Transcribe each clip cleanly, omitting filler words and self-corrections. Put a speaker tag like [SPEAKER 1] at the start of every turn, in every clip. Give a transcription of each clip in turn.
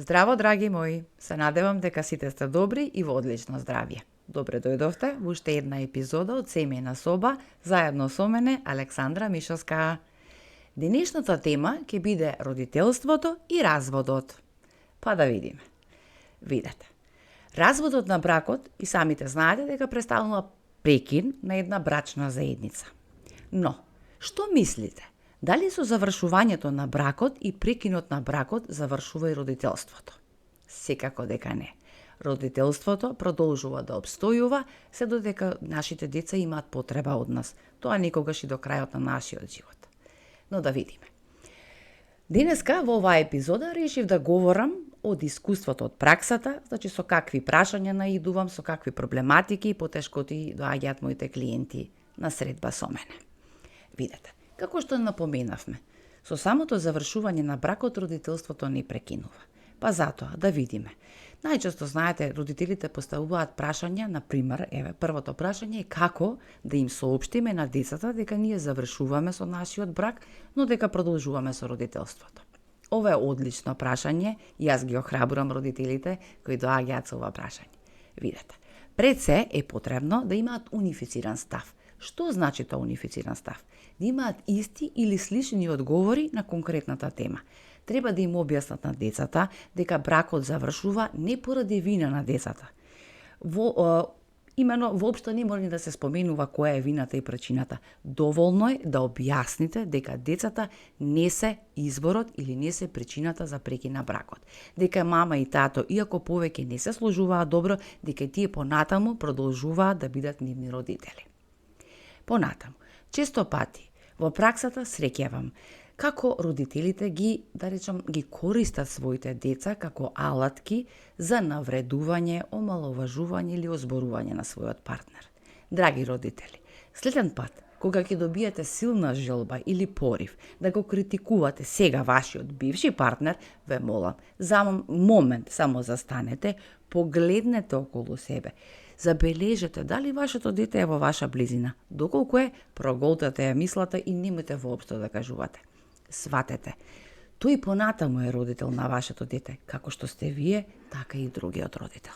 [SPEAKER 1] Здраво, драги мои! Се надевам дека сите сте добри и во одлично здравје. Добре дојдовте во уште една епизода од Семејна соба, заедно со мене, Александра Мишовска. Денешната тема ќе биде родителството и разводот. Па да видиме. Видете, разводот на бракот, и самите знаете дека представува прекин на една брачна заедница. Но, што мислите? Дали со завршувањето на бракот и прекинот на бракот завршува и родителството? Секако дека не. Родителството продолжува да обстојува се додека нашите деца имаат потреба од нас. Тоа никогаш и до крајот на нашиот живот. Но да видиме. Денеска во оваа епизода решив да говорам од искуството од праксата, значи со какви прашања наидувам, со какви проблематики и потешкоти доаѓаат моите клиенти на средба со мене. Видете, како што напоменавме, со самото завршување на бракот родителството не прекинува. Па затоа, да видиме. Најчесто, знаете, родителите поставуваат прашања, например, првото прашање е како да им соопштиме на децата дека ние завршуваме со нашиот брак, но дека продолжуваме со родителството. Ова е одлично прашање и јас ги охрабрувам родителите кои доаѓаат со ова прашање. Видете, пред се е потребно да имаат унифициран став. Што значи тоа унифициран став? Да имаат исти или слични одговори на конкретната тема. Треба да им објаснат на децата дека бракот завршува не поради вина на децата. Имено, воопшто не може да се споменува која е вината и причината. Доволно е да објасните дека децата не се изворот или не се причината за прекин на бракот. Дека мама и тато, иако повеќе не се сложуваат добро, дека тие понатаму продолжуваат да бидат нивни родители. Понатаму, често пати во праксата среќавам како родителите ги користат своите деца како алатки за навредување, омаловажување или озборување на својот партнер. Драги родители, следен пат, кога ќе добиете силна желба или порив да го критикувате сега вашиот бивши партнер, ве молам, за момент само застанете, погледнете околу себе. Забележете дали вашето дете е во ваша близина. Доколку е, проголтате ја мислата и немате воопшто да кажувате. Сватете, тој понатаму е родител на вашето дете, како што сте вие, така и другиот родител.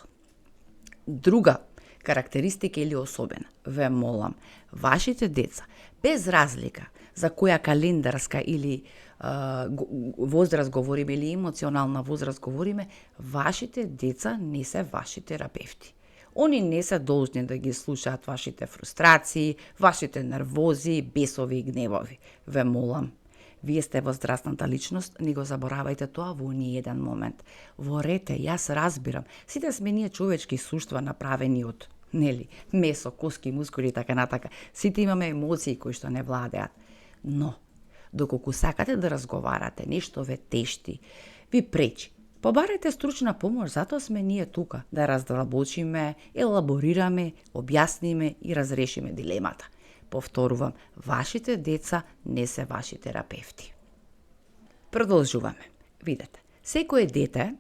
[SPEAKER 1] Друга карактеристика или особена, ве молам, вашите деца, без разлика за која календарска или возраст говориме или емоционална возраст говориме, вашите деца не се ваши терапевти. Они не се должни да ги слушаат вашите фрустрации, вашите нервози, бесови и гневови. Ве молам, вие сте возрастната личност, не го заборавајте тоа во ни еден момент. Ворете, јас разбирам, сите сме ние човечки суштва направени од месо, коски, мускули и така натака. Сите имаме емоции кои што не владеат. Но, доколку сакате да разговарате, нешто ве тешти, ви пречи, побарете стручна помош, затоа сме ние тука, да разработиме, елаборираме, објасниме и разрешиме дилемата. Повторувам, вашите деца не се ваши терапевти. Продолжуваме. Видете, секое дете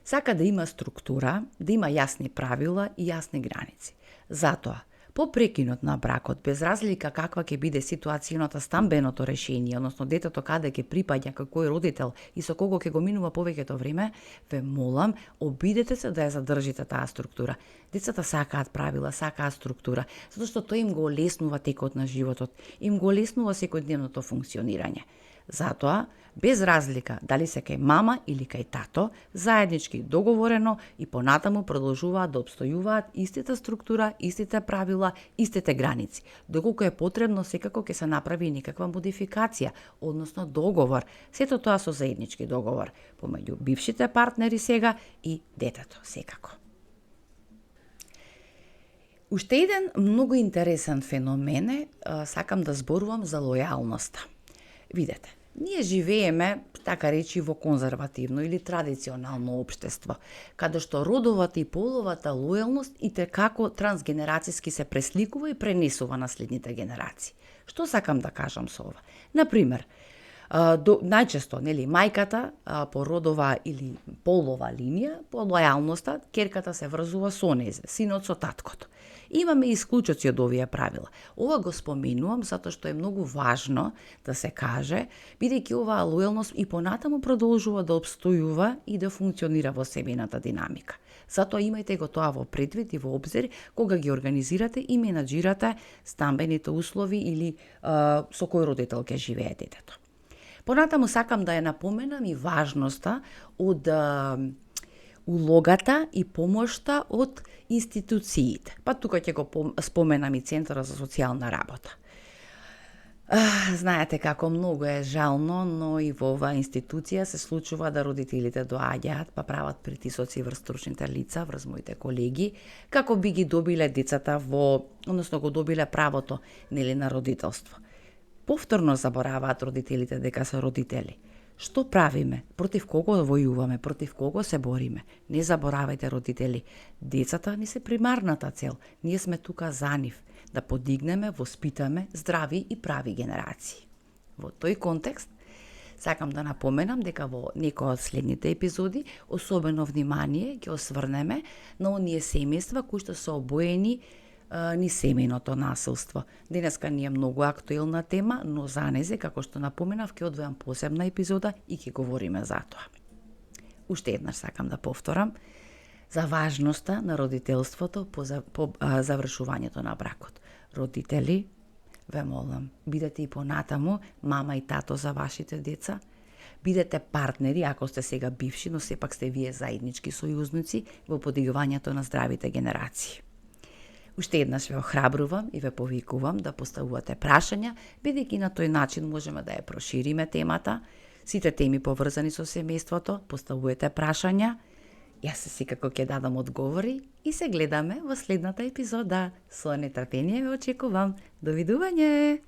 [SPEAKER 1] сака да има структура, да има јасни правила и јасни граници. Затоа, по прекинот на бракот, без разлика каква ќе биде ситуацијната стамбеното решение, односно детето каде ќе припаѓа како родител и со кого ќе го минува повеќето време, ве молам, обидете се да ја задржите таа структура. Децата сакаат правила, сакаат структура, затоа што тоа им го олеснува текот на животот, им го олеснува секојдневното функционирање. Затоа, без разлика дали се кај мама или кај тато, заеднички договорено и понатаму продолжуваат да обстојуваат истата структура, истите правила, истите граници. Доколку е потребно, секако ќе се направи некаква модификација, односно договор. Сето тоа со заеднички договор помеѓу бившите партнери сега и детето секако. Уште еден многу интересен феномен е, сакам да зборувам за лојалноста. Видете, ние живееме, така речи, во конзервативно или традиционално општество, каде што родовата и половата лојалност и како трансгенерацијски се пресликува и пренесува на следните генерации. Што сакам да кажам со ова? Например, најчесто, мајката по родова или полова линија, по лојалноста, ќерката се врзува со незе, синот со таткото. Имаме исклучоци од овие правила. Ова го споменувам затоа што е многу важно да се каже, бидејќи оваа лојалност и понатаму продолжува да обстојува и да функционира во семејната динамика. Затоа имајте го тоа во предвид и во обзир кога ги организирате и менаџирате стамбените услови или со кој родител ќе живее детето. Понатаму сакам да ја напоменам и важноста од улогата и помошта од институциите. Па тука ќе го споменам и Центарот за социјална работа. Знаете како многу е жално, но и во оваа институција се случува да родителите доаѓаат па прават притисоци врз стручните лица, врз моите колеги, како би ги добиле децата односно го добиле правото на родителство. Повторно забораваат родителите дека се родители. Што правиме? Против кого војуваме? Против кого се бориме? Не заборавајте, родители, децата ни се примарната цел. Ние сме тука за нив, да подигнеме, воспитаме здрави и прави генерации. Во тој контекст, сакам да напоменам дека во некои од следните епизоди особено внимание ќе осврнеме на оние семејства кои што се обоени ни семејното насилство. Денеска ни е многу актуелна тема, но за незе, како што напоменав, ќе одвојам посебна епизода и ќе говориме за тоа. Уште еднаш сакам да повторам за важноста на родителството по завршувањето на бракот. Родители, ве молам, бидете и понатаму мама и тато за вашите деца, бидете партнери, ако сте сега бивши, но сепак сте вие заеднички сојузници во подигувањето на здравите генерации. Уште еднаш ве охрабрувам и ве повикувам да поставувате прашања, бидејќи на тој начин можеме да ја прошириме темата. Сите теми поврзани со семејството, поставувате прашања, јас секако ќе дадам одговори и се гледаме во следната епизода. Со нетрпение ве очекувам. Довидување!